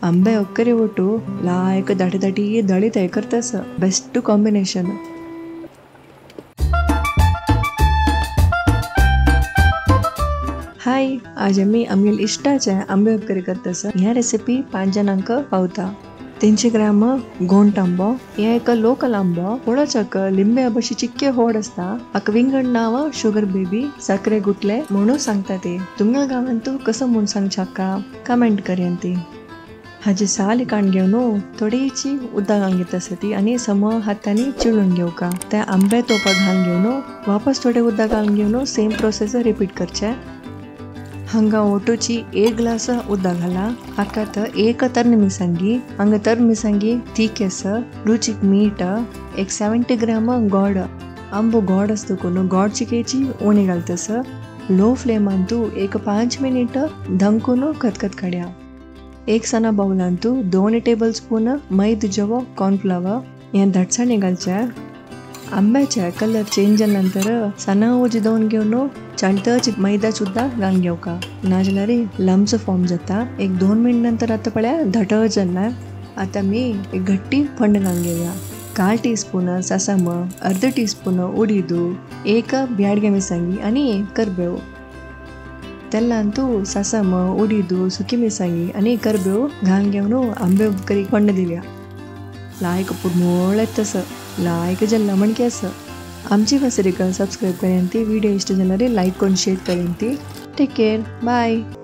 आंबे ಒಕ್ಕರಿ ಒಟ್ಟು ಲಾಯಕ ದಾಟಿ ದಾಟಿ ದಳಿ ತಯಾರು ಕರ್ತಸ. Best combination. हाय, आज आमी आमगेले इश्टाचे आंबे उपकरी करतस. ह्या रेसिपी 5 जणांक पावता. 300 ग्राम गोंट आंबो, हे एक लोकल आंबो, पोळोवच्याक लिंबे बशी चिक्के होड आसता. हाका विंगड नांव शुगर बेबी, साखरे गुटले म्हणून सांगता ते. तुमच्या गांवांतू कसो म्हूण सांगचाका कमेंट करयान ती. हाजी साल काण घेवन थोडीशी उदक घालून घेता आसा ती आनी सम हातांनी चिळून घेवका. त्या आंबे तोपाक घालून घेवन वापस थोडे उदक घालून घेवन सेम प्रोसेस रिपीट करचे. हांगा ओटोची 1 ग्लास उदक घाला. हाकात 1 तर मिरसांगी, हांगा तर मिरसांगी तीख आसा, रुचीक मीठ, एक 70 ग्राम गोड. आंबो गोड आसता कोण गोड चिकेची उणी घालतस. लो फ्लेमांतू एक 5 मिनिट धंकून खतखत काड्या. एक सणा बावलांतू 2 टेबल स्पून मैद जवो कॉर्नफ्लावर हें दाटसाणी घालचें. आंब्याचे कलर चेंज जाल्या नंतर सणा उजी दोन घेवन चालतच मैदा सुद्धा घालून घेवका, नाजाल्यार लम्स फॉर्म जाता. एक 2 मिनिट नंतर आता पळया धट जाला. आता मी एक घट्टी फंड घालून घेवया. 1/4 टीस्पून ससम, 1/2 टीस्पून उडीदू, 1 ब्याडगे मिरसांगी आनी करबेव. तेलांतू ससम, उडीदू, सुकी मिरसांगी आनी करबेव घालून घेवन आंबे करी फंड दिवया. लायक पुरमोळ येतस, लायक जल्ला म्हणके आसा. आमची वसरीक सबस्क्राईब करेन ती, व्हिडिओ इष्ट जाल्यार लाईक करून शेअर करेन ती. Take care, bye.